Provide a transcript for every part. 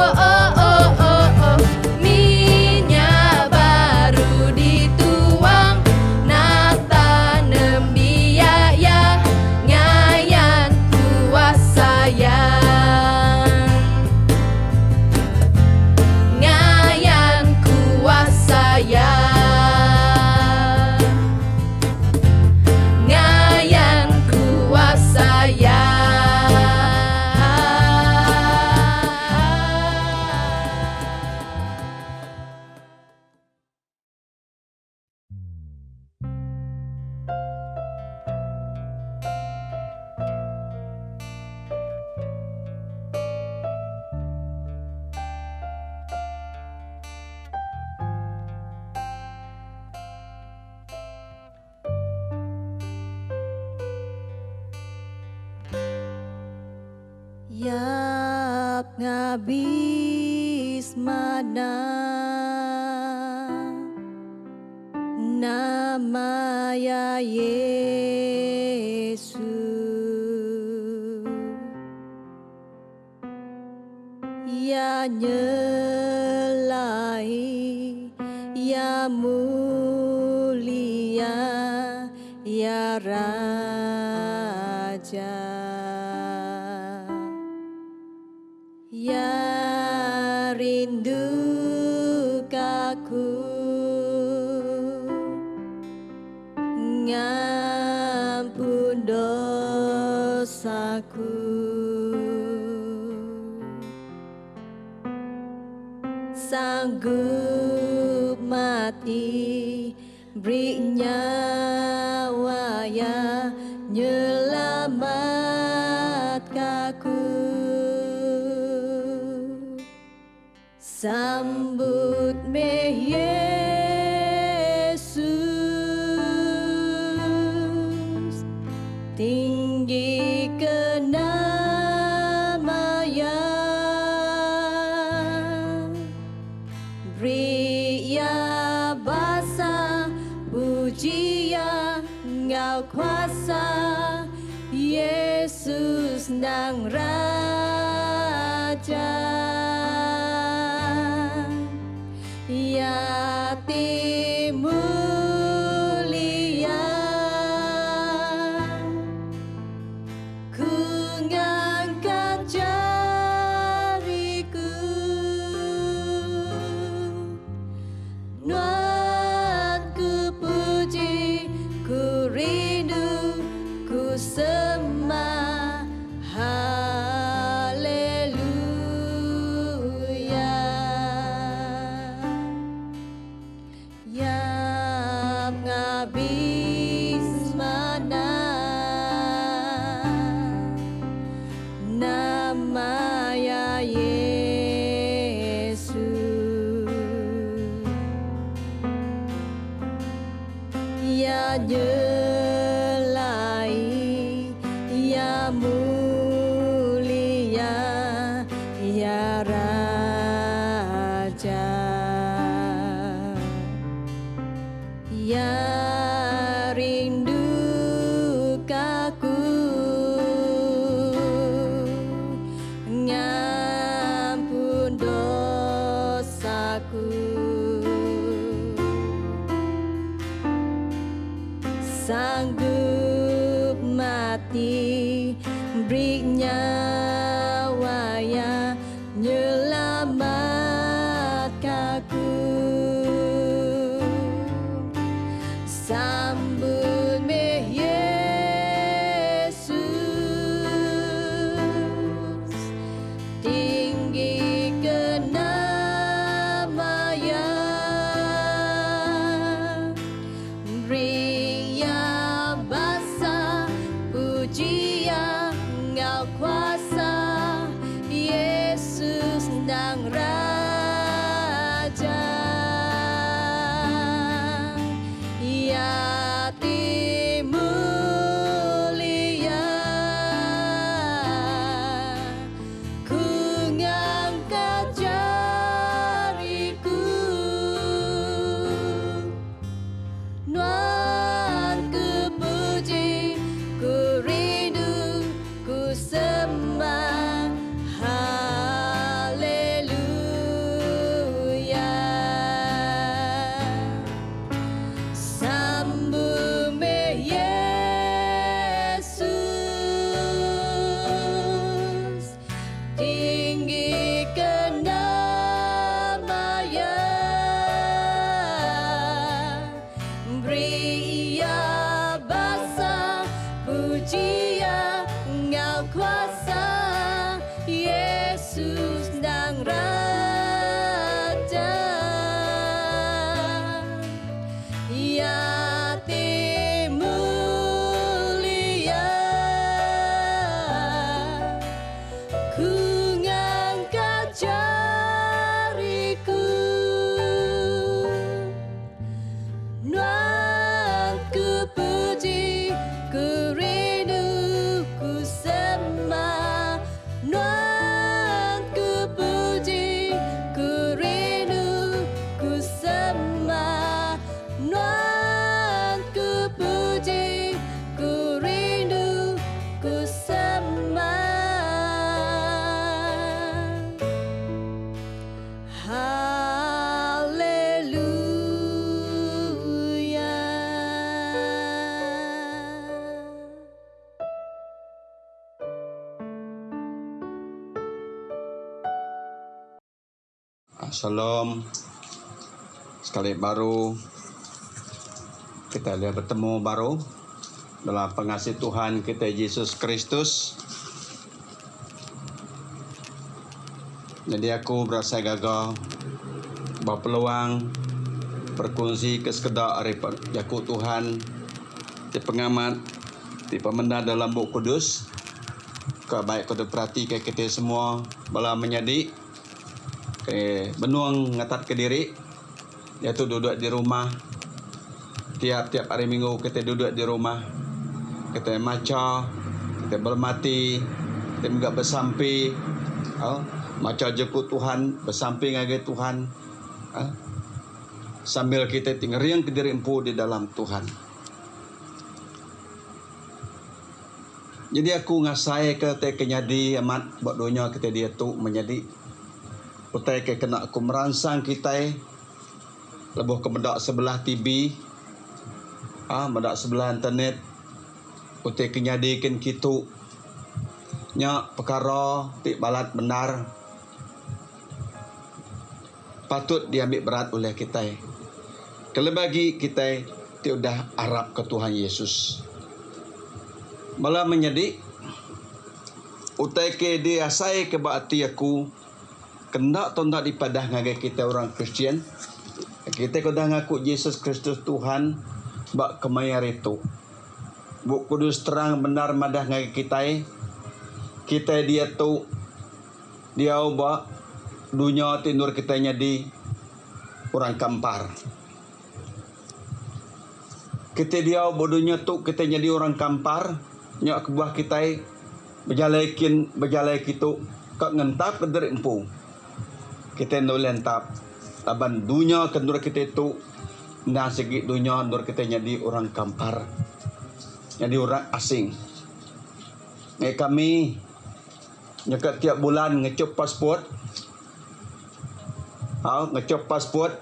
Oh oh oh oh oh Minyak baru dituang Nata nembiak ya Ngayan kuasa ya Ngayan kuasa ya Ngayan kuasa ya. Yap ngabis mana Nama ya Yesus Ya nyelai Ya mulia Ya Raja Ya rindu kaku Ngampun dosaku Sanggup mati Beri nyawa ya Nyelamat kaku Sambut meh Yesus Tinggi ke nama Ya Beri ya basa Puji ya Ngau kuasa Yesus nang Raja Ya ti mulia Ku ngangkat jariku Nuan ku puji Ku rindu Ku sembah Haleluya Yap ngabis mana Nama ya Yesus Ya nyelai Ya mulia Ya Raja Ya rindu kaku Ngampun dosaku Sanggup mati Beri nyawa ya Nyelamat kaku Sambut meh Yesus Tinggi ke nama ya Beri ya Raja. Iya ti mulia. Ku ngangkat jariku. Nuan ku puji, ku rindu, ku sembah. Nuan ku puji, ku rindu, ku sembah. Nuan ku puji, ku rindu, ku sembah. Haleluya. Shalom. Sekali baru kita ulih betemu baru dalam pengasih Tuhan kitai Jesus Kristus. Nyadi aku berasai gaga ba peluang berkongsi ke sekeda ari jaku Tuhan ti pengamat ti pemendar dalam Bup Kudus ka bai ku dep peratika kitai semua bala menyadi ke benung ngetatka diri diatu duduk di rumah tiap tiap hari minggu kitai duduk di rumah kitai macha kitai belemati kitai mega besampi au macha jaku Tuhan besampi ngagai Tuhan au sambil kitai ti ngering kediri empu di dalam Tuhan. Nyadi aku ngasai ke ti ke nyadi amat ba dunya kitai diatu menyadi utai ke kena aku meransang kitai. Lebuh ke meda sebelah TV aaa meda sebelah internet utai ke nyadi kin kitu nya pekara ti balat bendar patut diambi berat ulih kitai kelebih agi kitai ti udah arap ke Tuhan Yesus. Bala menyadi utai ke diasai ke ba ati aku. Kenda tu enda dipadah ngagai kitai orang Kristian. Kitai ke udah ngaku Jesus Kristus Tuhan ba kemaya hari tu. Bup Kudus terang bendar madah ngagai kitai, kitai diatu diau ba dunya ti endur kitai nyadi orang kampar. Kitai diau ba dunya tu kitai nyadi orang kampar nya kebuah kitai bejalai kin bejalai kitu ka ngentap ke diri empu. Kitai enda ulih entap laban dunya ke endur kitai tu endang sigi dunya endur kitai nyadi orang kampar nyadi orang asing. Ngagai kami nyeka tiap bulan ngechup passport. Au ngechop passport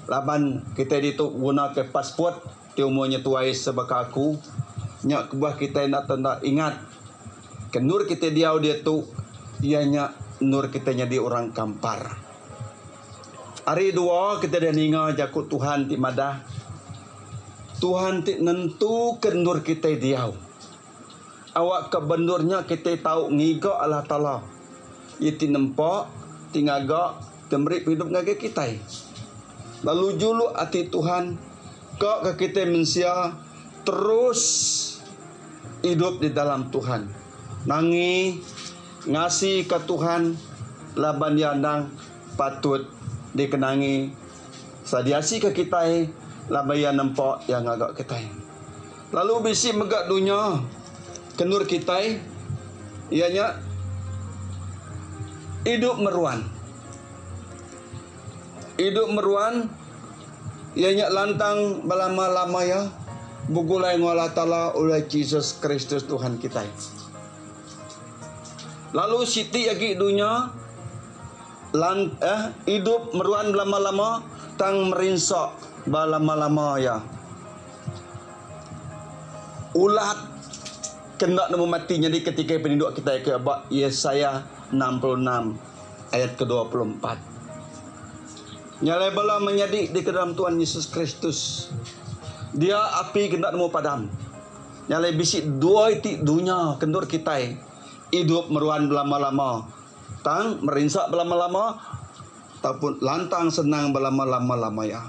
laban kitai ditu nguna ke passport ti umur nya tuai sebaka aku nya kebuah kitai enda tenda ingat ke endur kitai diau diatu iya nya endur kitai nyadi orang kampar. Ari dua kitai deh ninga jaku Tuhan ti madah Tuhan ti nentu ke endur kitai diau. Awakka bendur nya kitai tau ngiga Allah Taala, Iya ti nempa, ti ngaga, ti meri pengidup ngagai kitai. Lalu juluk ati Tuhan ka ke kitai mensia terus idup di dalam Tuhan. Nangi ngasika Tuhan laban Iya endang patut dikenangi sereta diasika kitai laban Iya nempa, Iya ngaga kitai. Lalu bisi mega dunya ke endur kitai iya nya idup meruan. Idup meruan iya nya lantang belama-lama iya begulai enggau Allah Taala ulih Jesus Kristus Tuhan kitai. Lalu siti agi dunya lan eh idup meruan belama-lama tang merinsa belama-lama iya. Ulat ke enda nemu mati nyadi ketikai peninduk kitai ke ba Yesaya 66 ayat ke 24. Nya alai bala menyadi di ke dalam Tuhan Yesus Kristus. Dia api ke enda nemu padam. Nya alai bisi dua iti dunya ke endur kitai idup meruan belama-lama. Tang merinsa belama-lama ataupun lantang senang belama-lama-lama iya.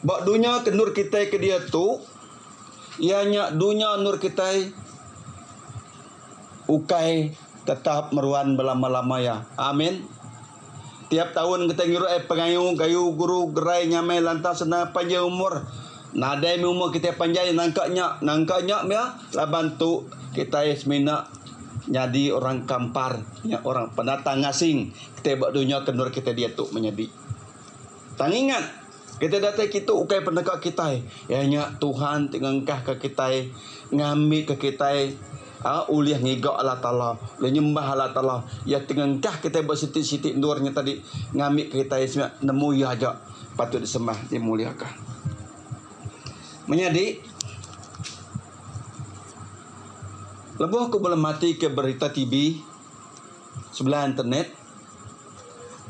Ba dunya ke endur kitai ke diatu iya nya dunya endur kitai ukai tetap meruan belama-lama iya. Amin. Tiap taun kitai ngirup ai pengayu gayu guru gerai nyamai lantang senang panjai umur. Nadai mih umur kitai panjai nangka nya nangka nya mih laban tu kitai semina nyadi orang kampar nya orang pendatang ngasing kitai ba dunya ke endur kitai diatu menyadi. Tang ingat kitai datai kitu ukai peneka kitai iya nya Tuhan ti ngengkahka kitai ngambika kitai aaa ulih ngiga Allah Taala ulih nyembah Allah Taala iya ti ngengkah kitai ba siti-siti endur nya tadi ngambika kitai semina nemu iya aja patut disembah dimuliaka. Menyadi lebuh ku belematika berita TV sebelah internet.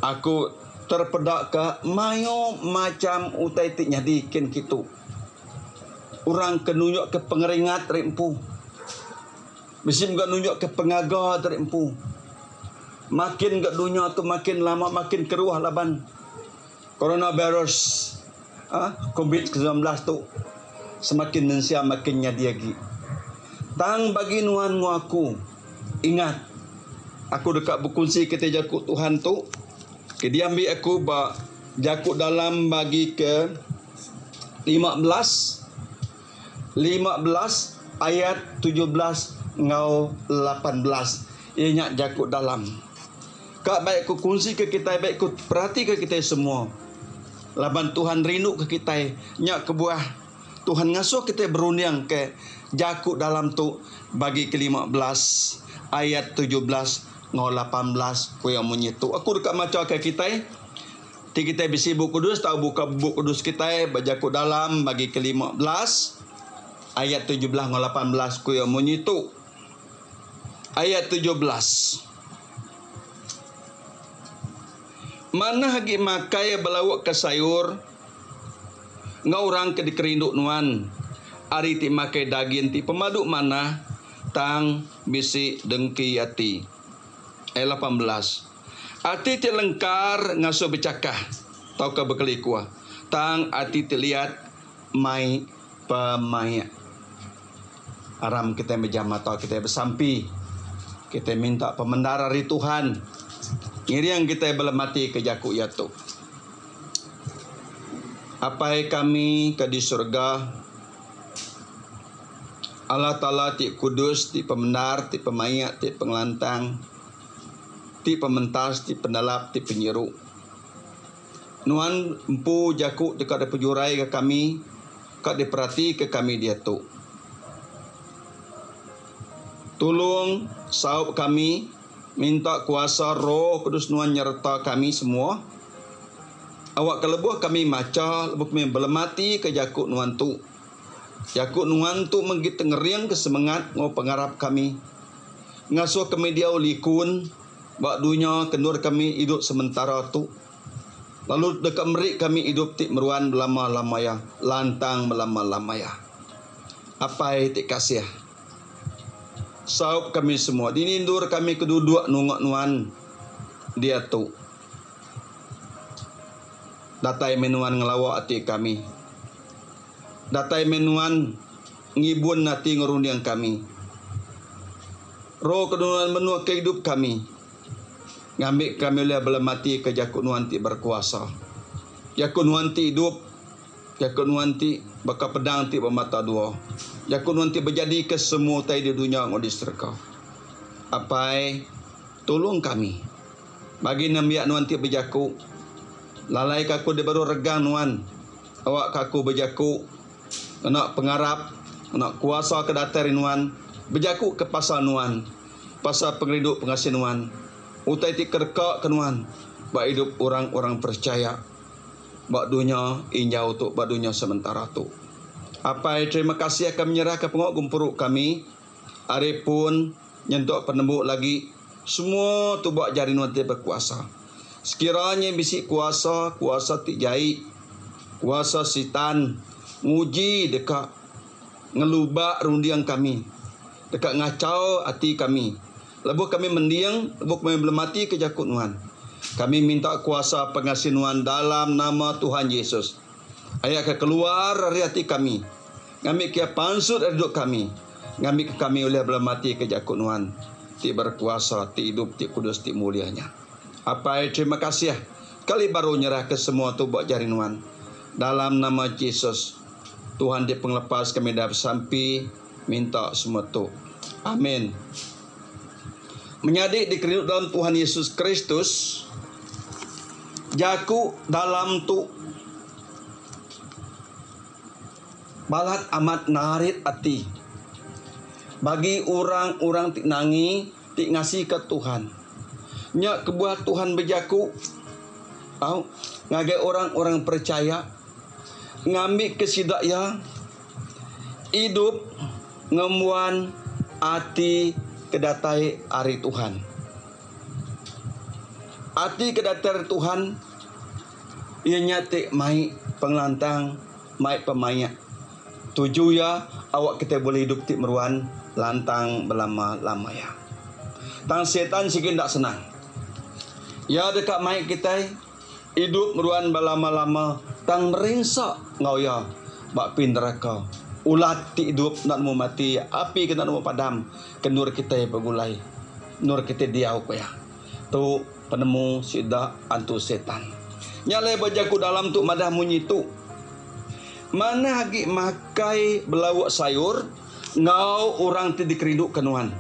Aku terpeda ka mayuh macham utai ti nyadi kin kitu. Orang ke nunjuk ke pengeringat diri empu. Bisi mega nunjuk ke pengaga diri empu. Makin ga dunya tu makin lama makin keruh laban coronavirus uhh covid 19 tu semakin mensia makin nyadi agi. Tang bagi nuan enggau aku ingat aku deka bekunsi kiti jaku Tuhan tu ke diambi aku ba jaku dalam bagi ke 15 15 ayat 17 enggau 18 iya nya jaku dalam. Ka baik ku kunsi ke kitai baik ku perati ke kitai semua laban Tuhan rindu ke kitai nya kebuah Tuhan ngasuh kitai berunding ke jaku dalam tu bagi ke 15 ayat 17 enggau 18 ku iya munyi tu. Aku deka macha ke kitai ti kitai bisi bup kudus tau buka bup kudus kitai ba jaku dalam bagi ke 15 ayat 17 enggau 18 ku iya munyi tu. Ayat 17. Manah agi makai belauk ke sayur enggau orang ke dikerindu nuan ari ti makai dagin ti pemadu manah tang bisi dengki ati. Ayat 18. Ati ti lengkar ngasuh bechakah tauka bekelikuh, tang ati ti liat mai pemaik. Aram kitai mejam mata kitai besampi. Kitai minta pemendar ari Tuhan ngiring kitai belemati ke jaku iya tu. Apai kami ke di surga, Allah Taala ti kudus, ti pemendar, ti pemaik, ti pengelantang, ti pementas, ti penelap, ti penyiru. Nuan empu jaku ti ka dipejuraika kami, ka diperatika kami diatu. Tulung saup kami minta kuasa Roh Kudus Nuan nyereta kami semua. Awakka lebuh kami macha, lebuh kami belematika jaku Nuan tu, jaku Nuan tu megi tengeringka semengat enggau pengarap kami, ngasuh kami diau likun ba dunya ke endur kami idup sementara tu. Lalu deka meri kami idup ti meruan belama-lama iya, lantang belama-lama iya. Apai ti kasih, saup kami semua dini endur kami ke duduk nunga nuan diatu. Datai meh nuan ngelawa ati kami. Datai meh nuan ngibun ati enggau runding kami. Roh ke nuan menuhka idup kami. Ngambi kami ulih belematika jaku Nuan ti berkuasa. Jaku Nuan ti idup, jaku Nuan ti baka pedang ti bemata dua, jaku Nuan ti bejadika semua utai di dunya enggau di serega. Apai, tulung kami. Bagi nembiak Nuan ti bejaku, lalaika aku di baruh regang Nuan, awakka aku bejaku ngena pengarap, ngena kuasa ke datai ari Nuan, bejaku ke pasal Nuan. Pasal pengerindu pengasih nuan, utai ti kedeka ke nuan ba idup orang-orang percaya ba dunya injau tu ba dunya sementara tu. Apai terima kasih akan menyerahka pengawa gempuru kami ari pun nyentuk penembu lagi semua tu ba jari nuan ti bekuasa. Sekiranya bisi kuasa kuasa ti jai kuasa sitan nguji deka ngeluba runding kami. Deka ngachau ati kami. Lebuh kami mending, lebuh kami belematika jaku Nuan. Kami minta kuasa pengasih Nuan dalam nama Tuhan Yesus. Ayaka keluar ari ati kami, ngambika iya pansut ari duduk kami, ngambika kami ulih belematika jaku Nuan ti berkuasa, ti idup, ti kudus, ti mulia nya. Apai, terima kasih kali baru nyerahka semua tu ba jari Nuan. Dalam nama Jesus, Tuhan ti Pengelepas kami dah besampi minta semua tu. Amin. Menyadi dikerindu dalam Tuhan Yesus Kristus, jaku dalam tu balat amat narit ati bagi orang-orang ti nangi ti ngasika Tuhan. Nya kebuah Tuhan bejaku au ngagai orang-orang percaya ngambika sida iya idup ngembuan ati ke datai ari Tuhan. Ati ke datai ari Tuhan iya nya ti mai pengelantang, mai pemaik. Tuju iya awak kitai bulih idup ti meruan lantang belama-lama iya. Tang Setan sigi enda senang. Iya deka mai kitai Idup meruan belama-lama tang merinsa enggau iya ba api neraka. Ulat ti idup enda nemu mati, api ke enda nemu padam ke endur kitai begulai, endur kitai diau ku iya. Tu penemu sida antu setan. Nya alai ba jaku dalam tu madah munyi tu, Manah agi makai belauk sayur enggau orang ti dikerinduka nuan.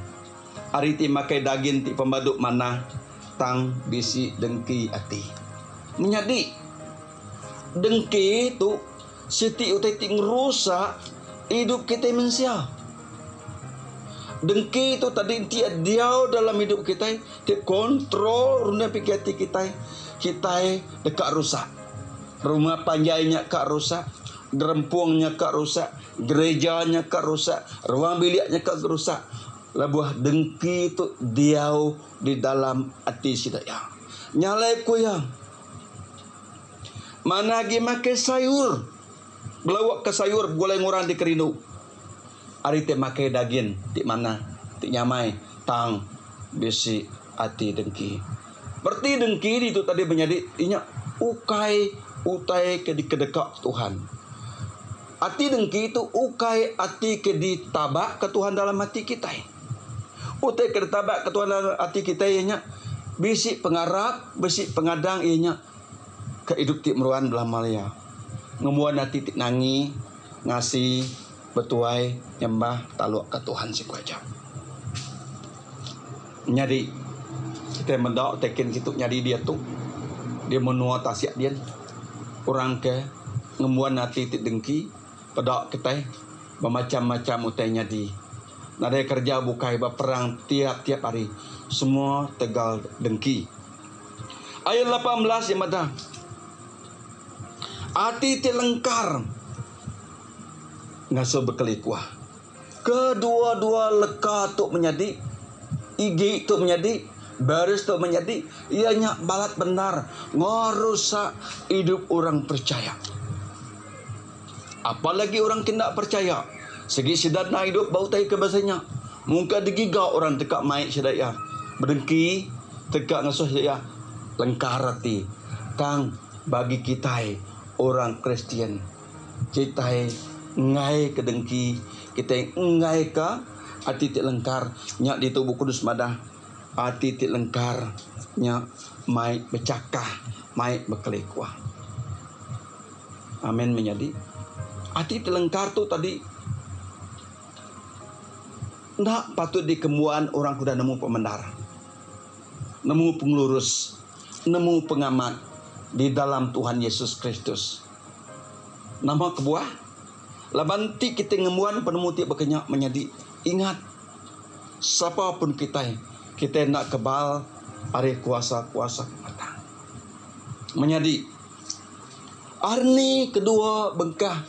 Ari ti makai dagin ti pemadu manah tang bisi dengki ati. Menyadi, dengki tu siti utai ti ngerusak idup kitai mensia. Dengki tu tadi enti iya diau dalam idup kitai ti kontrol runding pikir ati kitai, kitai deka rusak. Rumah panjai nya ka rusak, gerempung nya ka rusak, gereja nya ka rusak, ruang bilik nya ka rusak. Lebuh dengki tu diau di dalam ati sida iya. Nya alai ku iya, Manah agi makai sayur, belauk ke sayur begulai enggau orang ti kerindu ari ti makai dagin ti manah, ti nyamai tang bisi ati dengki. Bereti dengki ditu tadi menyadi inya ukai utai ke dikedeka Tuhan. Ati dengki tu ukai ati ke ditabakka Tuhan dalam ati kitai. Utai ke ditabakka Tuhan dalam ati kitai iya nya bisi pengarap, bisi pengadang iya nya ke idup ti meruan belama iya. Ngembuan ati ti nangi, ngasi, betuai, nyembah, talukka Tuhan siku aja. Nyadi kitai meda utai kin kitu nyadi diatu di menua tasik din orang ke ngembuan ati ti dengki peda kitai bemacham-macham utai nyadi. Nadai kereja bukai ba perang tiap-tiap hari semua tegal dengki. Ayat 18 iya madah ati ti lengkar ngasuh bekelikuh. Kedua-dua leka tu menyadi, igi tu menyadi, baris tu menyadi, iya nya balat bendar ngerusak idup orang percaya. Apalagi orang ke enda percaya, sigi sida enda idup ba utai ke basa nya. Mungka digiga orang deka mai sida iya bedengki, deka ngasuh sida iya lengkar ati. Tang bagi kitai orang Kristian, Kitai enggai ke dengki, kitai enggai ka ati ti lengkar nya ditu Bup Kudus madah ati ti lengkar nya mai bechakah mai bekelikuh. Amen menyadi. Ati ti lengkar tu tadi enda patut dikembuan orang ke udah nemu pemendar, nemu pengelurus, nemu pengamat di dalam Tuhan Yesus Kristus. Nama kebuah? Laban enti kitai ngembuan penemu ti baka nya menyadi ingat sapa pun kitai, kitai enda kebal ari kuasa-kuasa pemetang. Menyadi, Arni kedua bengkah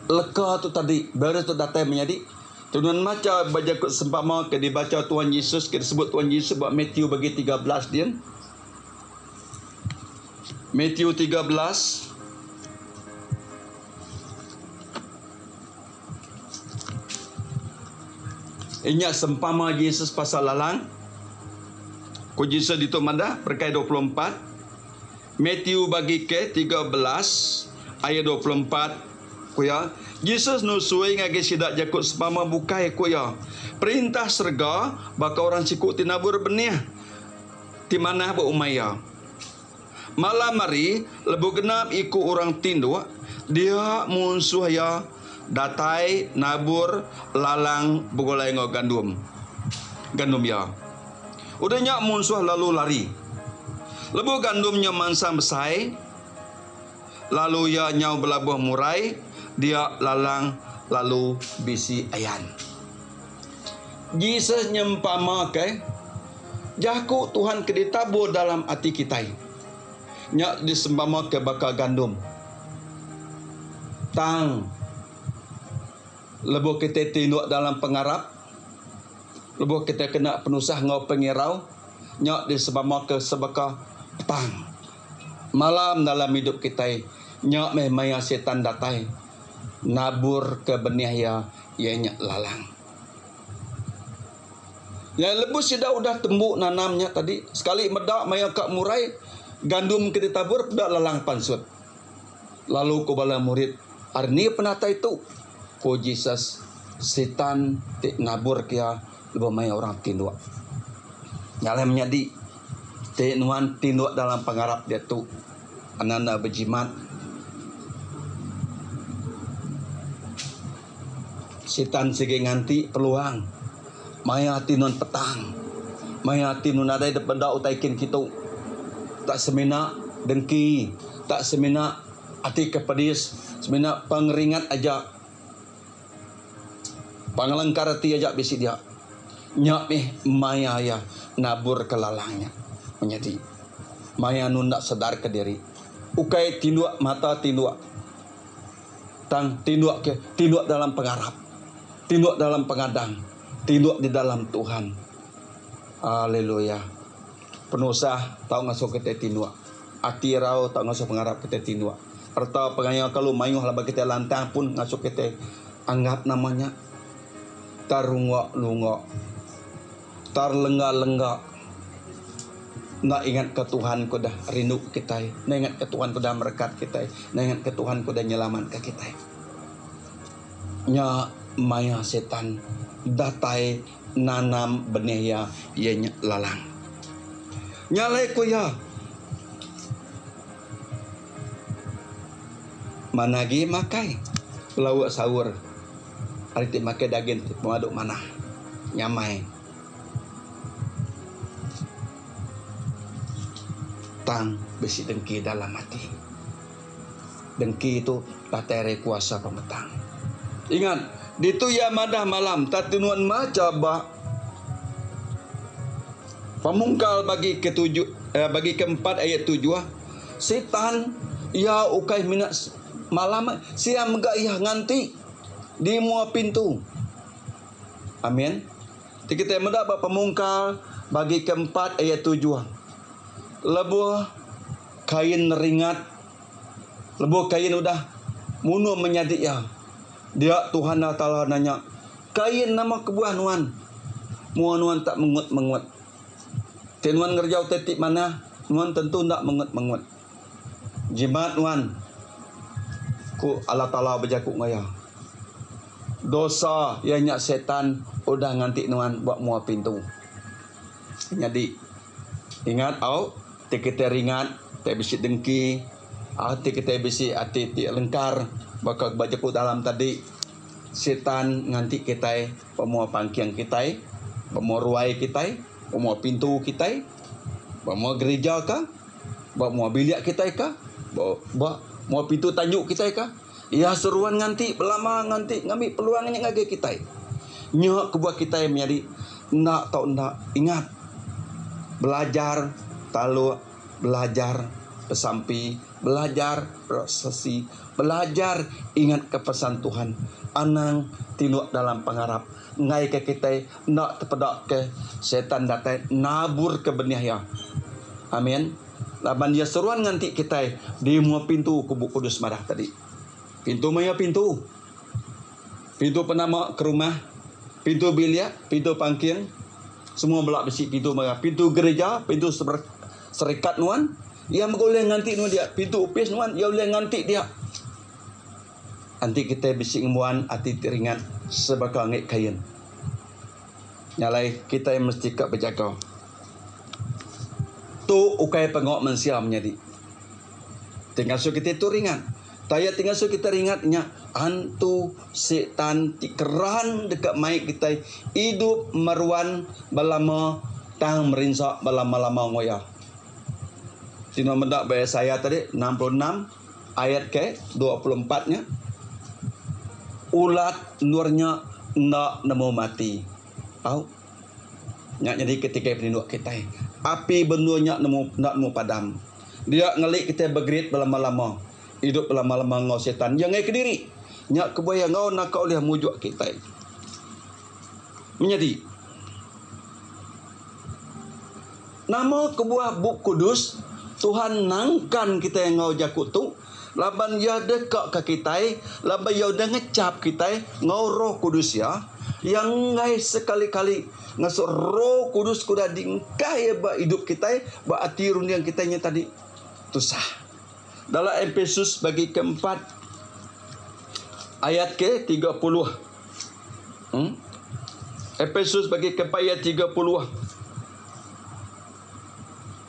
leka tu tadi baru tu datai menyadi Tuhan macha ba jaku sempama ke dibacha Tuhan Yesus ke disebut Tuhan Yesus ba Matthew bagi 13 din. Matthew 13 Inya sempama Jesus pasal lalang. Ku Jesus ditu madah, Berkai 24, Matthew bagi ke 13 ayat 24, ku iya, Jesus nusui ngagai sida jaku sempama bukai, ku iya, Perintah serega baka orang siku ti nabur benih ti manah ba umai iya. Malam hari, lebuh genap iku orang tinduk, dia munsuh iya datai nabur lalang begulai enggau gandum gandum iya. Udah nya munsuh lalu lari. Lebuh gandum nya mansang besai, lalu iya nyau belabuh murai, dia lalang lalu bisi ayan. Jesus nyempamaka Jaku Tuhan ke ditabur dalam ati kitai nya disempamaka baka gandum. Tang, lebuh kitai tinduk dalam pengarap, lebuh kitai kena penusah enggau pengirau, nya disempamaka sebaka petang. Malam dalam idup kitai nya meh maya Sitan datai naburka benih iya, iya nya lalang. Nya lebuh sida udah tembu nanam nya tadi, sekali meda maya ka murai gandum ke ditabur peda lalang pansut. Lalu ku bala murid, Ari ni penatai tu? Ku Jesus, Sitan ti nabur ke iya lebuh maya orang tinduk. Nya alai menyadi ti nuan tinduk dalam pengarap diatu anang enda bejimat. Sitan sigi nganti peluang maya ati nuan petang, maya ati nuan nadai dep meda utai kin kitu. Tak semina dengki, tak semina ati ke pedis, semina pengeringat aja, pengelengkar ati aja bisi dia. Nya mih maya iya nabur ke lalang nya menyadi. Maya nuan enda sedar ke diri. Ukai tinduk mata tinduk. Tang tinduk ke tinduk dalam pengarap, tinduk dalam pengadang, tinduk di dalam Tuhan. Haleluya. Penusah tau ngasuh kitai tinduk. Ati irau tau ngasuh pengarap kitai tinduk. Reta pengaya kalu mayuh laban kitai lantang pun ngasuh kitai anggap nama nya terunggak-lunggak, terlengga-lengga. Enda ingat ke Tuhan ke udah rindu ke kitai, enda ingat ke Tuhan ke udah merekat kitai, enda ingat ke Tuhan ke udah nyelamatka kitai. Nya maya Sitan datai nanam benih iya, iya nya lalang. Nya alai ku iya, Manah agi makai lauk saur ari ti makai dagin ti pemadu manah, nyamai. Tang bisi dengki dalam ati. Dengki tu datai ari kuasa pemetang. Ingat, ditu iya madah malam tati nuan macha ba Pemungkal bagi ketujuh eh, bagi keempat ayat tujuh, Sitan iya ukai mina malam sia mega iya nganti di mua pintu. Amin. Ti kitai meda ba Pemungkal bagi keempat ayat tujuh. Lebuh Kain ringat, lebuh Kain udah munuh menyadi iya, dia Tuhan Allah Taala nanya, Kain nama kebuah nuan mua nuan tak mengut-mengut? Ti nuan ngereja utai ti manah, nuan tentu enda mengut-mengut. Jimat nuan, ku Allah Taala bejaku enggau iya. Dosa iya nya Setan udah nganti nuan ba mua pintu. Nyadi, ingat au, ti kitai ringat, ti bisi dengki, ati kitai bisi ati ti lengkar baka ba jaku dalam tadi, Setan nganti kitai ba mua pangking kitai, ba mua ruai kitai, ba mua pintu kitai, ba mua gerija ka, ba mua bilik kitai ka, ba mua pintu tanju kitai ka. Iya seruan nganti belama nganti ngambi peluang nya ngagai kitai. Nya kebuah kitai menyadi enda tau enda ingat belajar taluk, belajar besampi, belajar bersesi, belajar ingatka pesan Tuhan. Anang tinduk dalam pengarap enggaika kitai enda tepeda ke setan datai naburka benih iya. Amin. Laban iya seruan nganti kitai di mua pintu ku Bup Kudus madah tadi. Pintu maya pintu. Pintu penama ke rumah, pintu bilik, pintu pangking. Semua bela bisi pintu mega. Pintu gereja, pintu serikat nuan, iya mega ulih nganti nuan dia. Pintu opis nuan, iya ulih nganti dia. Enti kitai bisi ngembuan ati ti ringat sebaka enggi Kain. Nya alai kitai mesti ka bejaga. Tu ukai pengawa mensia menyadi. Ti ngasuh kitai tu ringat. Taya ti ngasuh kitai ringat nya antu setan ti keran deka mai kitai idup meruan belama tang merinsa belama-lama enggau iya. Sinu meda ba Isaiah tadi 66 ayat ke 24 nya ulat endur nya enda nemu mati. Au. Nya nyadi ketiga peninduk kitai. Api bendur nya nemu enda nemu padam. Dia ngeli kitai begerit belama-lama. Idup belama-lama enggau setan. Iya enggai kediri. Nya kebuah iya enggau naka ulih mujuk kitai. Menyadi. Nama kebuah Bup Kudus Tuhan nangkan kitai enggau jaku tu? Laban Iya dekaka kitai, laban Iya udah ngechap kitai enggau Roh Kudus Iya. Iya enggai sekali-kali ngasuh Roh Kudus ke udah diengkah Iya ba idup kitai, ba ati runding kitai nya tadi tusah. Dalam Epesus bagi keempat ayat ke 30. Hmm? Epesus bagi keempat ayat 30.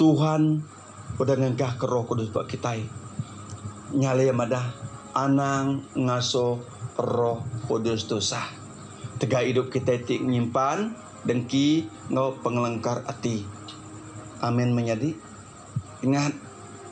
Tuhan udah ngengkahka Roh Kudus ba kitai. Nya alai iya madah, Anang ngasuh Roh Kudus tusah. Tegal idup kitai ti nyimpan dengki enggau pengelengkar ati. Amin menyadi. Ingat,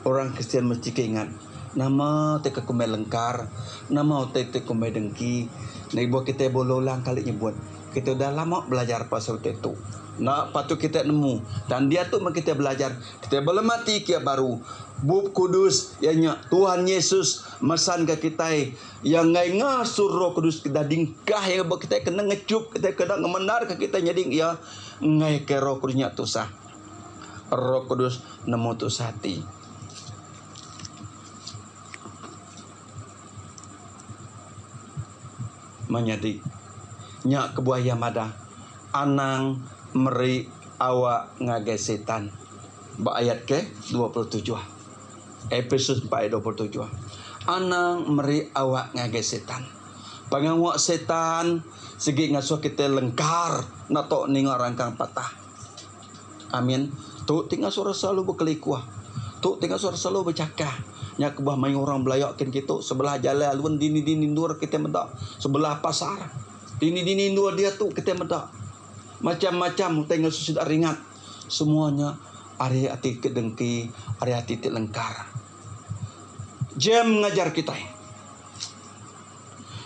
orang Kristian mesti ke ingat, nama ti ke kumbai lengkar, nama utai ti kumbai dengki. Lebuh kitai berulang kali nyebut, kitai udah lama belajar pasal utai tu. Enda patut kitai nemu. Tang diatu meh kitai belajar, kitai belemati kia baru. Bup Kudus iya nya Tuhan Yesus mesanka kitai iya enggai ngasuh Roh Kudus ke dah dingkah iya ba kitai kena ngechup kitai kena ngemendarka kitai nyadi iya enggai ke Roh Kudus nya tusah. Roh Kudus nemu tusah ati. Menyadi. Nya kebuah iya madah, Anang meri awak ngagai Sitan. Ba ayat ke 27. Epesus 4 ayat 27. Anang meri awak ngagai Sitan. Pengawa Sitan sigi ngasuh kitai lengkar enda tau ninga rangkang patah. Amin. Tu ti ngasuh orang selalu bekelikuh. Tu ti ngasuh orang selalu bechakah. Nya kebuah mayuh orang belaya kin kitu sebelah jalai alun dini-dini endur kitai meda. Sebelah pasar. Dini-dini endur diatu kitai meda. Macam-macam utai ngasuh sida ringat. Semua nya ari ati ti dengki, ari ati ti lengkar. Jem ngajar kitai.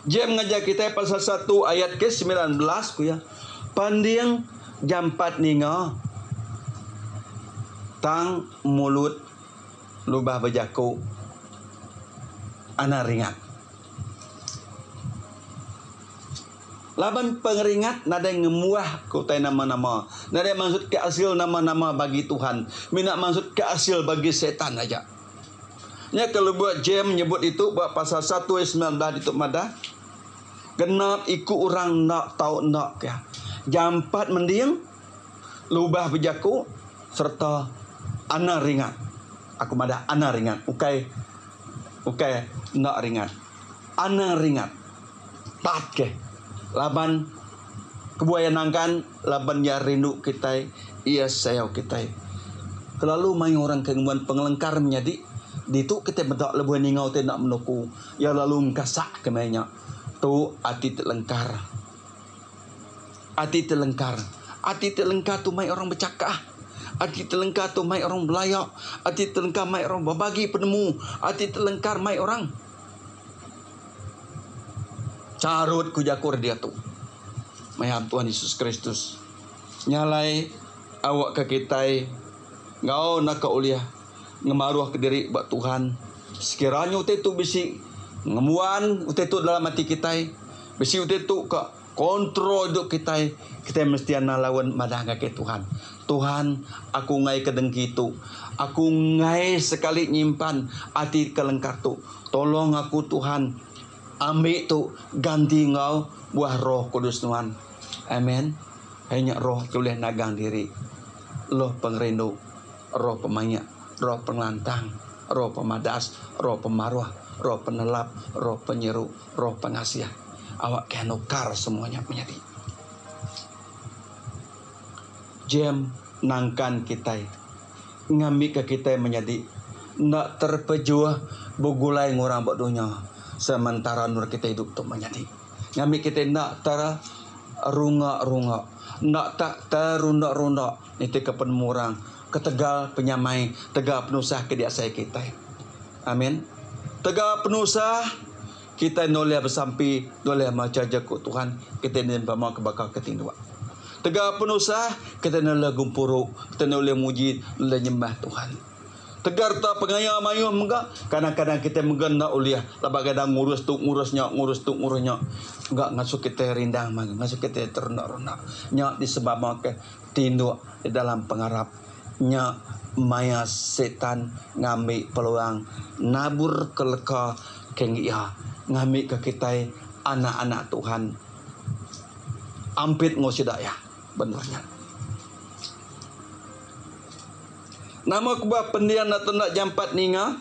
Jem ngajar kitai pasal satu ayat ke 19 ku iya. Panding jampat ninga tang mulut lubah bejaku anang ringat. Laban pengeringat nadai ngembuah ke utai nama-nama, nadai mansut ke asil nama-nama bagi Tuhan, mina mansut ke asil bagi setan aja. Nya ke lebuh James nyebut ditu ba pasal satu ayat 19 ditu madah, Genap iku orang enda tau enda ke jampat mending, lubah bejaku sereta anang ringat. Aku madah anang ringat ukai ukai enda ringat. Anang ringat. Pat ke laban kebuah iya nangkan laban iya rindu kitai iya sayau kitai. Kelalu mayuh orang ke ngembuan pengelengkar menyadi ditu kitai meda lebuh ninga utai enda menuku iya lalu engkasak ke maya nya. Tu ati ti lengkar. Ati ti lengkar. Ati ti lengkar tu mai orang bechakah. Ati ti lengkar tu mai orang belaya. Ati ti lengkar mai orang bebagi penemu. Ati ti lengkar mai orang. Charut ku jaku re diatu. Maya Tuhan Yesus Kristus nyalai awakka kitai enggau naka ulih ngemaruhka diri ba Tuhan. Sekiranya utai tu bisi ngembuan utai tu dalam ati kitai, bisi utai tu ka kontrol idup kitai, kitai mesti anang laun madah ngagai Tuhan. Tuhan, aku enggai ke dengki tu. Aku enggai sekali nyimpan ati ke lengkar tu. Tolong aku Tuhan, ambi tu ganti enggau buah Roh Kudus Nuan. Amen. Iya nya roh ti ulih nagang diri. Roh pengerindu, roh pemaik, roh pengelantang, roh pemadas, roh pemaruh, roh penelap, roh penyiru, roh pengasih. Awak ke nukar semua nya menyadi. Jem nangkan kitai ngambika kitai menyadi enda terpejuh begulai enggau orang ba dunya sementara endur kitai idup tu menyadi. Ngambi kitai enda terunga-runga, enda tak terunda-runda nitihka penemu orang ketegal penyamai, tegal penusah ke diasai kitai. Amin. Tegal penusah kitai enda ulih besampi, enda ulih macha jaku Tuhan, kitai enda nyempama ke baka ke tinduk. Tegal penusah kitai enda ulih gempuru, kitai enda ulih muji, enda ulih nyembah Tuhan. Tegar ta pengaya mayuh mega, kadang-kadang kitai mega enda ulih laban kadang ngurus tu ngurus nya, ngurus tu ngurus nya. Ga ngasuh kitai rindang mega, ngasuh kitai terunda-runda. Nya disebabka tinduk di dalam pengarap nya maya setan ngambi peluang nabur ke leka ke enggi iya ngambika kitai anak-anak Tuhan ampit enggau sida iya benung nya. Nama kebuah pendian enda tenda jampat ninga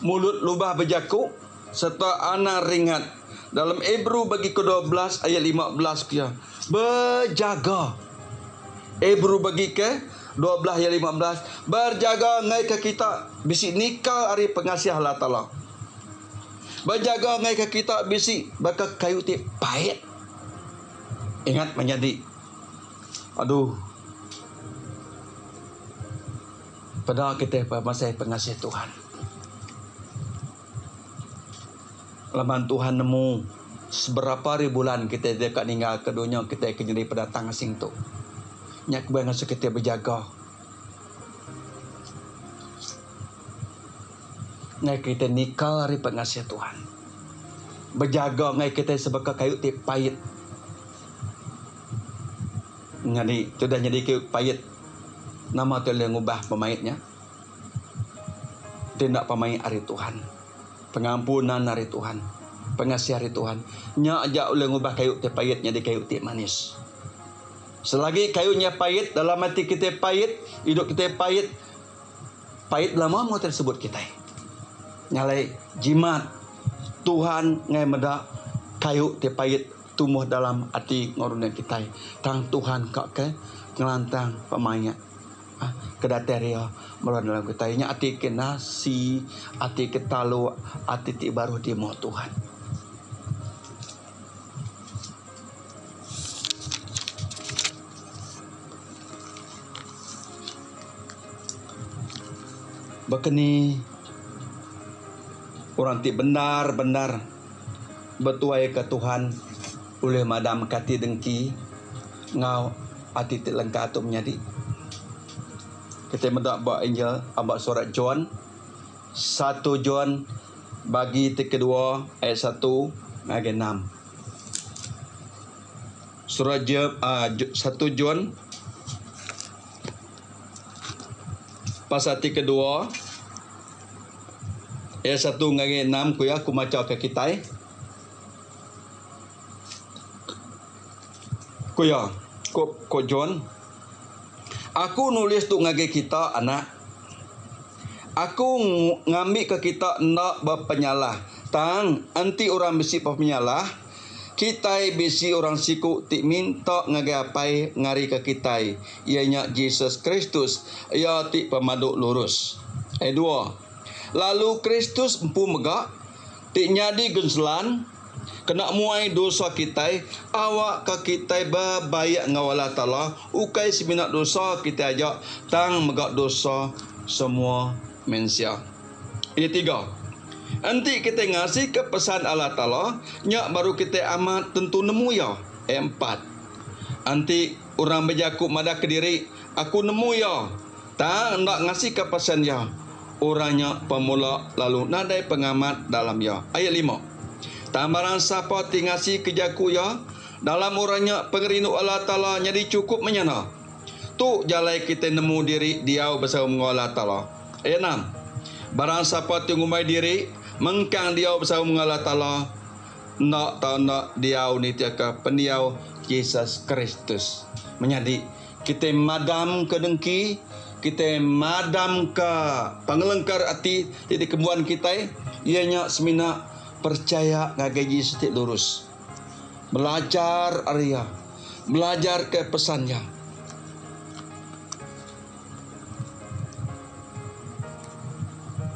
mulut lubah bejaku sereta anang ringat dalam Hebrew bagi ke 12 ayat 15 ku iya bejaga. Hebrew bagi ke 12 ayat 15 berjaga ngaika kita bisi nikal ari pengasih Allah Taala. Bejaga ngaika kita bisi baka kayu ti pait. Ingat menyadi. Aduh. Peda kitai pasal pengasih Tuhan. Laban Tuhan nemu seberapa hari bulan kitai deka ninggalka dunya kitai ke nyadi pendatang asing tu. Nya kebuah ngasuh kitai bejaga. Ngagai kitai nikal ari pengasih Tuhan. Bejaga ngagai kitai sebaka kayu ti pait. Nyadi ti udah nyadi kayu pait nama ti ulih ngubah pemait nya? Ti enda pemait ari Tuhan. Pengampunan ari Tuhan. Pengasih ari Tuhan. Nya aja ulih ngubah kayu ti pait nyadi kayu ti manis. Selagi kayu nya pait dalam ati kitai pait, idup kitai pait, pait belama meh utai disebut kitai. Nya alai jimat Tuhan ngagai meda kayu ti pait tumbuh dalam ati enggau runding kitai tang Tuhan ka ke ngelantang pemaik ke datai ari iya meruan dalam kitai nya ati ke nasi ati ke taluk ati ti baruh di mua Tuhan. Baka ni orang ti bendar-bendar. Betuaika Tuhan ulih madamka ati dengki enggau ati ti lengka tu menyadi. Kitai meda ba Angel aba surat John, satu John bagi ti kedua ayat satu ngagai enam. Surat satu John pasal ti kedua. Ayat satu ngagai enam ku iya ku macha ke kitai. Ku iya, ku ku John, Aku nulis tu ngagai kita anak. Aku ngambika kita enda bepenyalah. Tang enti orang bisi pepenyalah, kitai bisi orang siku ti minta ngagai Apai ngarika kitai, iya nya Jesus Kristus, iya ti pemadu lurus. Ayat dua. Lalu Kristus empu mega, ti nyadi genselan, kena muai dosa kitai, awakka kitai bebaik enggau Allah Taala, ukai semina dosa kitai aja, tang mega dosa semua mensia. Ayat tiga. Enti kitai ngasika pesan Allah Taala, nya baru kitai amat tentu nemu Iya. Ayat empat. Enti orang bejaku madahka diri, Aku nemu Iya, Tang enda ngasika pesan iya. Orang nya pemula lalu nadai pengamat dalam iya. Ayat lima. Tang barang sapa ti ngasika jaku iya, dalam orang nya pengerindu Allah Taala nyadi chukup menyana. Tu jalai kitai nemu diri diau besaum enggau Allah Taala. Ayat enam. Barang sapa ti ngumbai diri mengkang diau besaum enggau Allah Taala, enda tau enda diau nitihka pendiau. Jesus Kristus. Menyadi, kitai madamka dengki, kitai madamka pengelengkar ati ti dikembuan kitai, iya nya semina perchaya ngagai Jesus ti lurus. Belajar ari iya, belajarka pesan iya.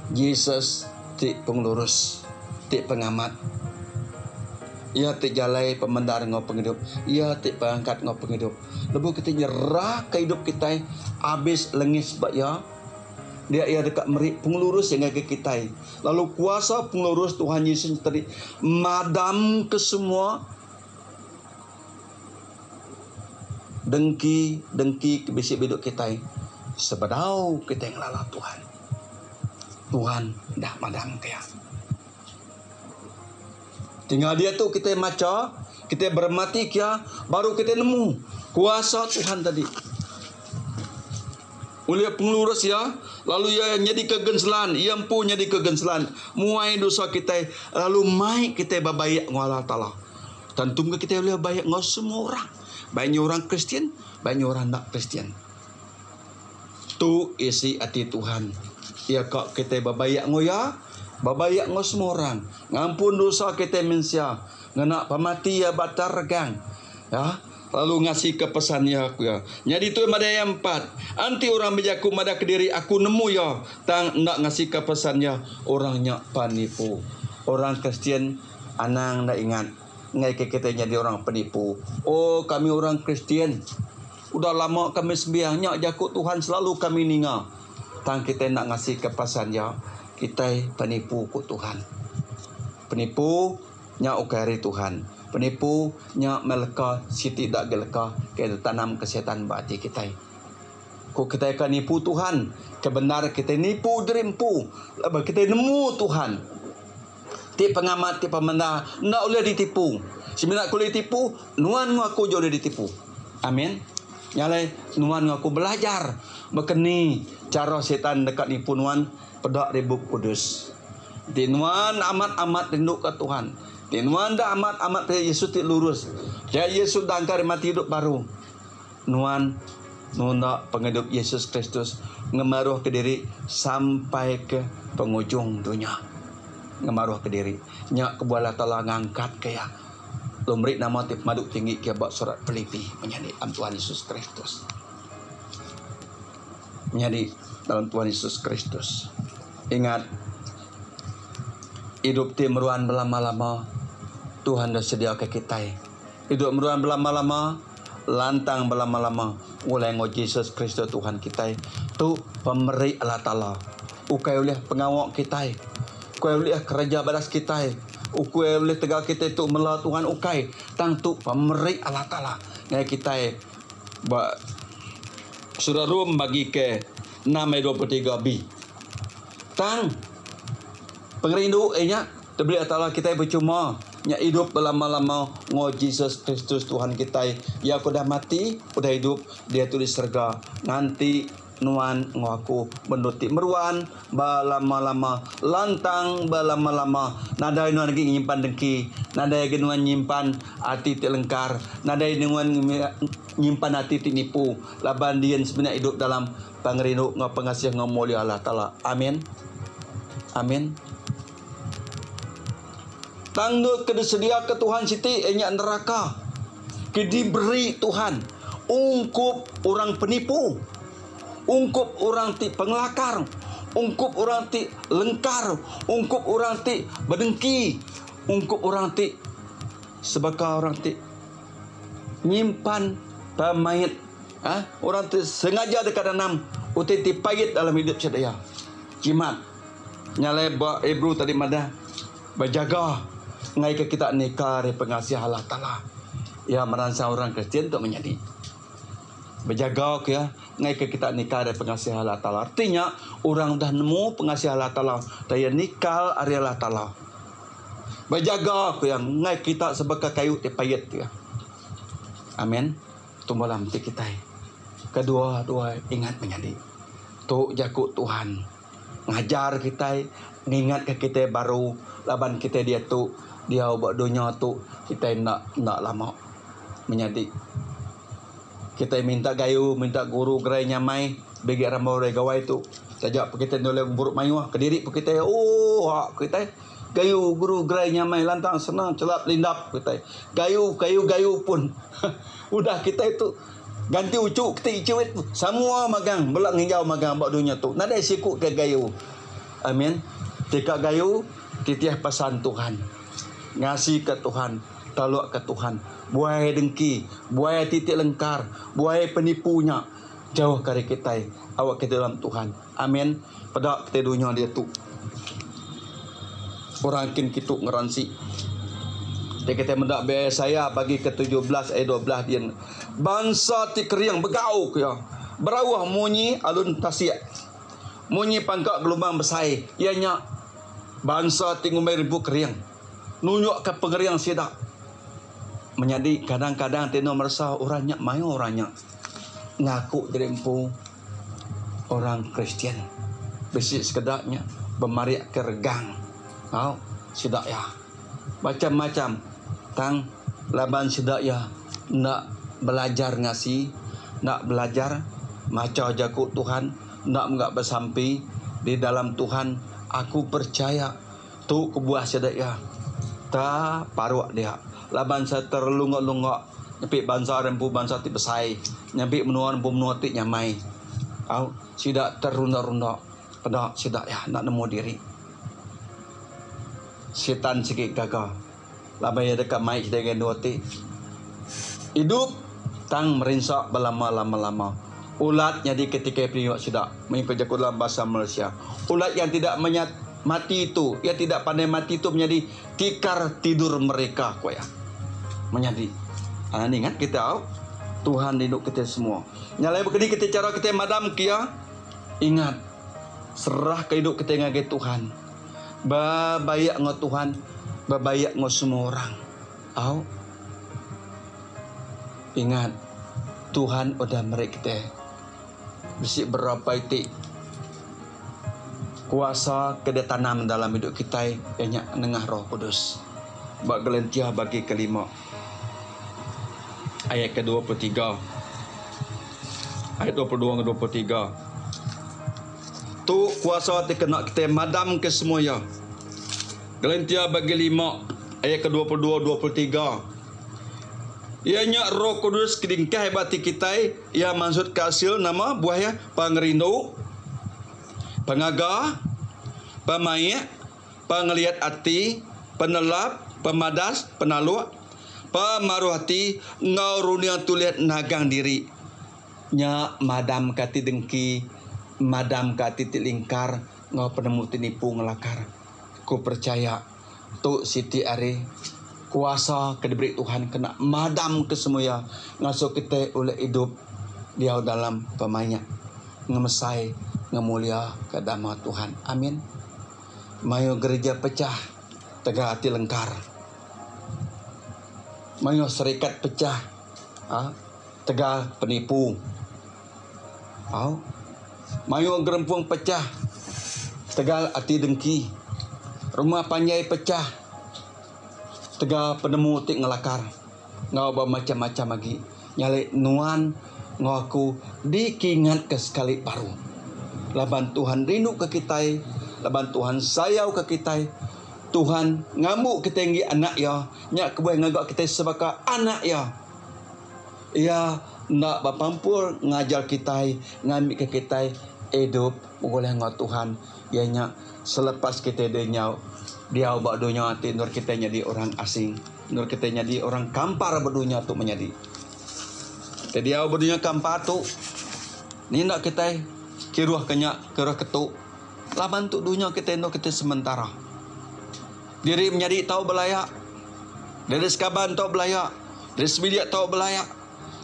Jesus ti pengelurus, ti pengamat. Iya ti jalai pemendar enggau pengidup. Iya ti pengangkat enggau pengidup. Lebuh kitai nyerahka idup kitai abis lengis ba Iya, dia Iya deka meri pengelurus iya ngagai kitai. Lalu kuasa pengelurus Tuhan Yesus tadi madamka semua Dengki dengki ke bisi ba idup kitai sebedau kitai ngelala Tuhan. Tuhan dah madam ke iya. Tinggal diatu kitai macha, kitai beremati ke iya baru kitai nemu kuasa Tuhan tadi. Ulih pengelurus iya, lalu iya nyadika genselan, iya empu nyadika genselan, muai dosa kitai, lalu mai kitai bebaik enggau Allah Taala. Tentu mega kitai ulih bebaik enggau semua orang, baik nya orang Kristian, baik nya orang enda Kristian. Tu isi ati Tuhan. Iya ka kitai bebaik enggau Iya, bebaik enggau semua orang, ngampun dosa kitai mensia, ngena pemati Iya ba atas regang. Ya. Lalu ngasika pesan iya, ku iya. Nyadi tu madai iya empat. Enti orang bejaku madah kediri aku nemu iya, tang enda ngasika pesan iya, orang nya pan nipu. Orang Kristian anang enda ingat enggaika kitai nyadi orang penipu. Oh, kami orang Kristian. Udah lama kami sembiang nya jaku Tuhan selalu kami ninga. Tang kitai enda ngasika pesan iya, kitai penipu ku Tuhan. Penipu. Nya ukai ari Tuhan. Penipu nya meh leka siti da agi leka ke ditanam ke setan ba ati kitai. Ku kitai ka nipu Tuhan, ke bendar kitai nipu diri empu laban kitai nemu Tuhan. Ti pengamat ti pemendar enda ulih ditipu. Semina ke ulih ditipu nuan enggau aku je ulih ditipu. Amin. Nya alai nuan enggau aku belajar baka ni chara setan deka nipu nuan peda ari Bup Kudus. Enti nuan amat-amat rinduka Tuhan, enti nuan enda amat-amat pechaya Yesus ti lurus, pechaya Yesus udah angkat ari mati idup baru, nuan nunda pengidup Yesus Kristus ngemaruhka diri sampai ke pengujung dunya. Ngemaruhka diri. Nya kebuah Allah Taala ngangkatka iya lalu meri nama ti pemadu tinggi ke ba surat Pilipi menyadi dalam Tuhan Yesus Kristus. Menyadi dalam Tuhan Yesus Kristus. Ingat, idup ti meruan belama-lama Tuhan deh sediaka kitai. Idup meruan belama-lama, lantang belama-lama ngulai enggau Jesus Kristus Tuhan kitai. Tu pemeri Allah Taala. Ukai ulih pengawa kitai, ukai ulih kereja badas kitai, ukai ulih tegal kitai tu mela Tuhan ukai, tang tu pemeri Allah Taala ngagai kitai ba Surat Rom bagi ke enam ayat 23 b. Tang, pengerindu iya nya diberi Allah Taala kitai pechuma nya idup belama-lama enggau Jesus Kristus Tuhan kitai. Iya ke udah mati, udah idup diatu di serega nganti nuan enggau aku bendu ti meruan belama-lama, lantang belama-lama. Nadai nuan agi nyimpan dengki, nadai agi nuan nyimpan ati ti lengkar, nadai nuan nyimpan ati ti nipu laban dian semina idup dalam pengerindu enggau pengasih enggau mulia Allah Taala. Amin. Amin. Tang endur ke disediaka Tuhan siti iya nya neraka ke diberi Tuhan ungkup orang penipu, ungkup orang ti pengelakar, ungkup orang ti lengkar, ungkup orang ti bedengki, ungkup orang ti sebaka orang ti nyimpan pemait ha orang ti sengaja deka nanam utai ti pait dalam idup sida iya. Jimat nya alai ba Hebrew tadi madah bejaga ngaika kita nika ari pengasih Allah Taala. Iya meransang orang Kristian tu menyadi bejaga ke iya ngaika kita nika ari pengasih Allah Taala. Reti nya orang udah nemu pengasih Allah Taala tang iya nikal ari Allah Taala. Bejaga ku iya enggai kita sebaka kayu ti pait ku iya. Amin. Tu malam ti kitai kedua dua ingat menyadi. Tu jaku Tuhan ngajar kitai ngingatka kitai baru laban kitai diatu diau ba dunya tu kitai enda enda lama. Menyadi. Kitai minta gayu, minta guru gerai nyamai bagi rambau hari gawai tu. Taja pun kitai nulung buruk mayuh kediri pun kitai ooh kitai gayu guru gerai nyamai lantang senang chelap lindap kitai. Gayu kayu gayu pun udah kitai tu ganti uchu kiti ichuit semua magang bela nginjau magang ba dunya tu nadai siku ke gayu. Amin. Tika gayu titih pesan Tuhan. Ngasika Tuhan, talukka Tuhan. Buai dengki, buai ati ti lengkar, buai penipu nya jauh ke ari kitai awak kitai dalam Tuhan. Amin. Peda kitai dunya diatu. Orang kin kitu ngeransi. Ti kitai meda ba Isaiah bagi ke 17 ayat 12 din. Bansa ti kering begau ku iya. Berauh munyi alun tasik. Munyi pangka gelumbang besai iya nya bansa ti ngumbai ribu kering nunjukka pengering sida. Menyadi kadang-kadang ti enda meresa orang nya mayuh orang nya ngaku diri empu orang Kristian. Bisi sekeda nya bemarikka regang tau sida iya macam-macam tang laban sida iya enda belajar ngasi enda belajar macha jaku Tuhan enda mega besampi di dalam Tuhan aku percaya tu kebuah sida iya ta paruk dia laban sida terlunga-lunga nyepi bansa ari empu bansa ti besai nyepi menua empu menua ti nyamai au sida terunda-runda peda sida iya enda nemu diri. Sitan sigi gaga laban iya deka mai sida ngagai endur ti idup tang merinsa belama-lama-lama. Ulat nyadi ketika penyuk sida mengikut jaku dalam bahasa Malaysia. Ulat yang tidak menyat mati itu, ia tidak pandai mati itu menjadi tikar tidur mereka, ku iya. Menyadi. Ha, ni ingat kita au. Tuhan rindu kita semua. Nya alai bekeni kita cara kita madam ke iya? Ingat, serahka idup kita ngagai Tuhan. Bebaik enggau Tuhan, bebaik enggau semua orang. Au. Ingat, Tuhan udah meri kitai bisi berapa iti kuasa ke ditanam dalam idup kitai iya nya nengah Roh Kudus. Ba Galantia bagi kelima ayat ke 23 ayat 22 enggau 23. Tu kuasa ti kena kitai madamka semua iya. Galantia bagi lima ayat ke 22 23. Iya nya Roh Kudus ke dingkai ba ati kitai, iya mansutka asil nama buah iya? Pengerindu, pengaga, pemaik, pengeliat ati, penelap, pemadas, penaluk, pemaruh ati enggau runding tulih nagang diri. Nya madamka ati dengki, madamka ati ti lingkar enggau penemu ti nipu ngelakar. Ku perchaya tu siti ari kuasa ke diberi Tuhan kena madamka semua iya ngasuh kitai ulih idup diau dalam pemaik ngemesai ngemuliaka dama Tuhan. Amin. Mayuh gerija pechah tegal ati lengkar. Mayuh serikat pechah uhh tegal penipu. Au. Mayuh gerempung pechah tegal ati dengki. Rumah panjai pechah tegal penemu ti ngelakar enggau bemacham-macham agi. Nyadi nuan enggau aku dikingatka sekali baru. Laban Tuhan rinduka kitai, laban Tuhan sayauka kitai, Tuhan ngambu kitai enggi anak Iya, nya kebuah ngaga kitai sebaka anak Iya. Iya enda bepampul ngajar kitai ngambika kitai idup begulai enggau Tuhan iya nya selepas kitai dinyau diau ba dunya ti endur kitai nyadi orang asing endur kitai nyadi orang kampar ba dunya tu menyadi. Kitai diau ba dunya kampar tu ninda kitai kiruh ke nya kiruh ke tu laban tu dunya kitai endur kitai sementara. Diri menyadi tau belaya, diri sekaban tau belaya, diri sebilik tau belaya.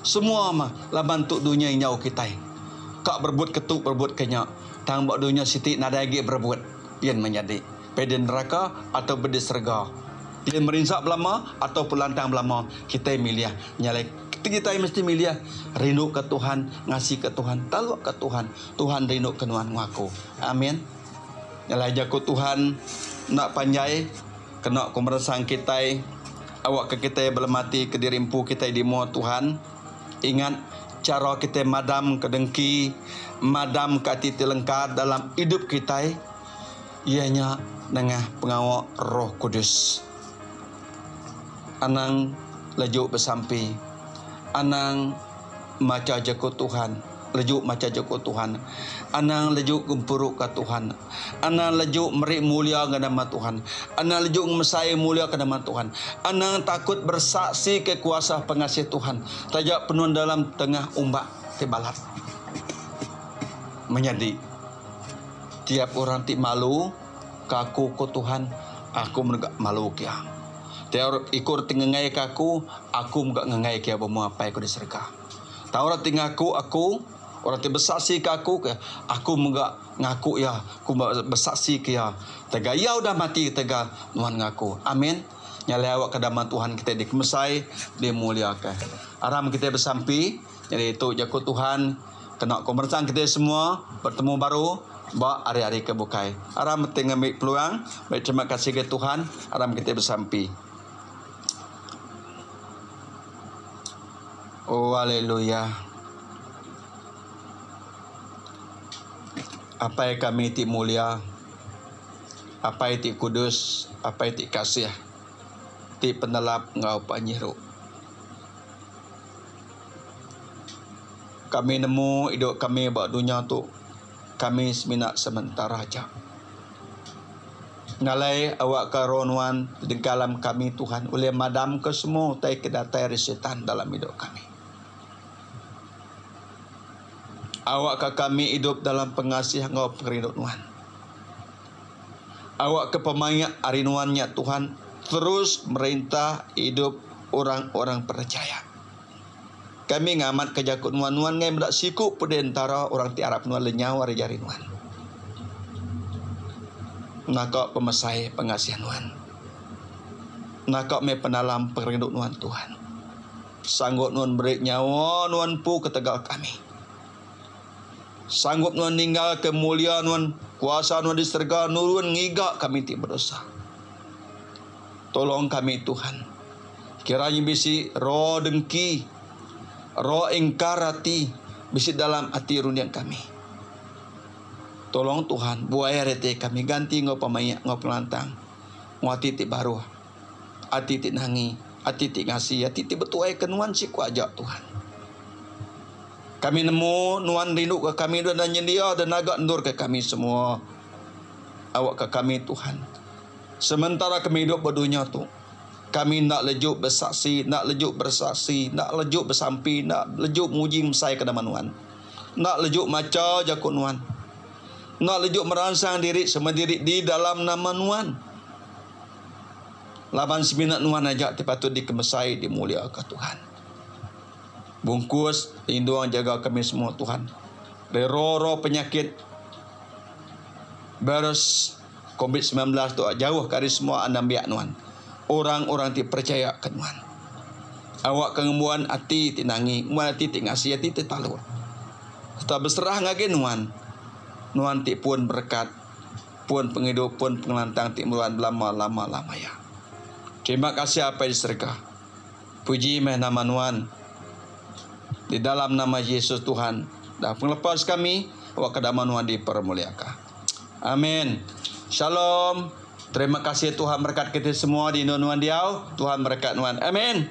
Semua mah laban tu dunya injau kitai. Ka berebut ke tu berebut ke nya. Tang ba dunya siti nadai agi berebut. Pin menyadi. Pia di neraka atau pia di serega. Pia merinsa belama atau pun lantang belama kitai milih. Nya alai kitai mesti milih rindu ke Tuhan, ngasi ke Tuhan, taluk ke Tuhan. Tuhan rindu ke nuan enggau aku. Amin. Nya alai jaku Tuhan enda panjai kena ku meresang kitai. Awakka kitai belemati ke diri empu kitai di mua Tuhan. Ingat, chara kitai madamka dengki, madamka ati ti lengkar dalam idup kitai iya nya nengah pengawa Roh Kudus. Anang leju besampi. Anang macha jaku Tuhan, leju macha jaku Tuhan. Anang leju gempuruka Tuhan. Anang leju meri mulia enggau nama Tuhan. Anang leju ngemesai mulia ke nama Tuhan. Anang takut bersaksi ke kuasa pengasih Tuhan taja penuh dalam tengah umbak ti balat. Menyadi, tiap orang ti malu ke aku ku Tuhan, aku mega malu ke iya. Tiap iku ti ngengai ke aku, aku mega ngengai ke iya ba mua Apai ku di serega. Tang orang ti ngaku aku, orang ti besaksi ke aku, aku mega ngaku iya, aku besaksi ke iya. Tega iya udah mati tega nuan ngaku. Amin. Nya alai awakka nama Tuhan kitai dikemesai, dimuliaka. Aram kitai besampi. Nyadi tu jaku Tuhan kena ku meransang kitai semua betemu baru ba hari-hari ke bukai. Aram ti ngambi peluang meri terima kasih ngagai Tuhan. Aram kitai besampi. Oh haleluya. Apai kami ti mulia, Apai ti kudus, Apai ti kasih, ti penelap enggau penyiru. Kami nemu idup kami ba dunya tu kami semina sementara aja. Ngalai awakka roh nuan digalam kami Tuhan ulih madamka semua utai ke datai ari setan dalam idup kami. Awakka kami idup dalam pengasih enggau pengerindu nuan. Awakka pemaik ari nuan nya Tuhan terus merintah idup orang-orang perechaya. Kami ngamatka jaku nuan, nuan enggai meda siku pun di entara orang ti arap nuan lenyau ari jari nuan. Naka pemesai pengasih nuan. Naka meh penalam pengerindu nuan Tuhan. Sanggup nuan meri nyawa nuan empu ketegal kami. Sanggup nuan ninggalka mulia nuan, kuasa nuan di serega nurun ngiga kami ti bedosa. Tolong kami Tuhan. Kiranya bisi roh dengki, roh ingkar ati bisi dalam ati runding kami. Tolong Tuhan, buai ari ati kami ganti enggau pemaik enggau pengelantang enggau ati ti baruh. Ati ti nangi, ati ti ngasi, ati ti betuai ke nuan siku aja Tuhan. Kami nemu nuan rindu ke kami dan nyendia dan naga endur ke kami semua. Awak ke kami Tuhan. Sementara kami hidup ba dunya tu, kami enda leju besaksi, enda leju bersaksi, enda leju besampi, enda leju muji mesai ke nama nuan. Enda leju macha jaku nuan. Enda leju meransang diri sama diri di dalam nama nuan. Laban semina nuan aja ti patut dikemesai dimuliaka Tuhan. Bungkus lindung jaga kami semua Tuhan. Ari roh-roh penyakit virus covid 19 tu jauh ka ari semua anembiak nuan. Orang-orang ti percaya ka nuan. Awak ka ngembuan ati ti nangi, ngembuan ati ti ngasi, ati ti taluk. Serta beserah ngagai nuan. Nuan ti pun berekat. Pun pengidup pun pengelantang ti meruan belama lama lama iya. Terima kasih Apai di serega. Puji meh nama nuan. Di dalam nama Jesus Tuhan dan pengelepas kami awakka nama nuan dipermuliaka. Amin. Shalom. Terima kasih Tuhan merekat kita semua di endur nuan diau. Tuhan merekat nuan. Amin.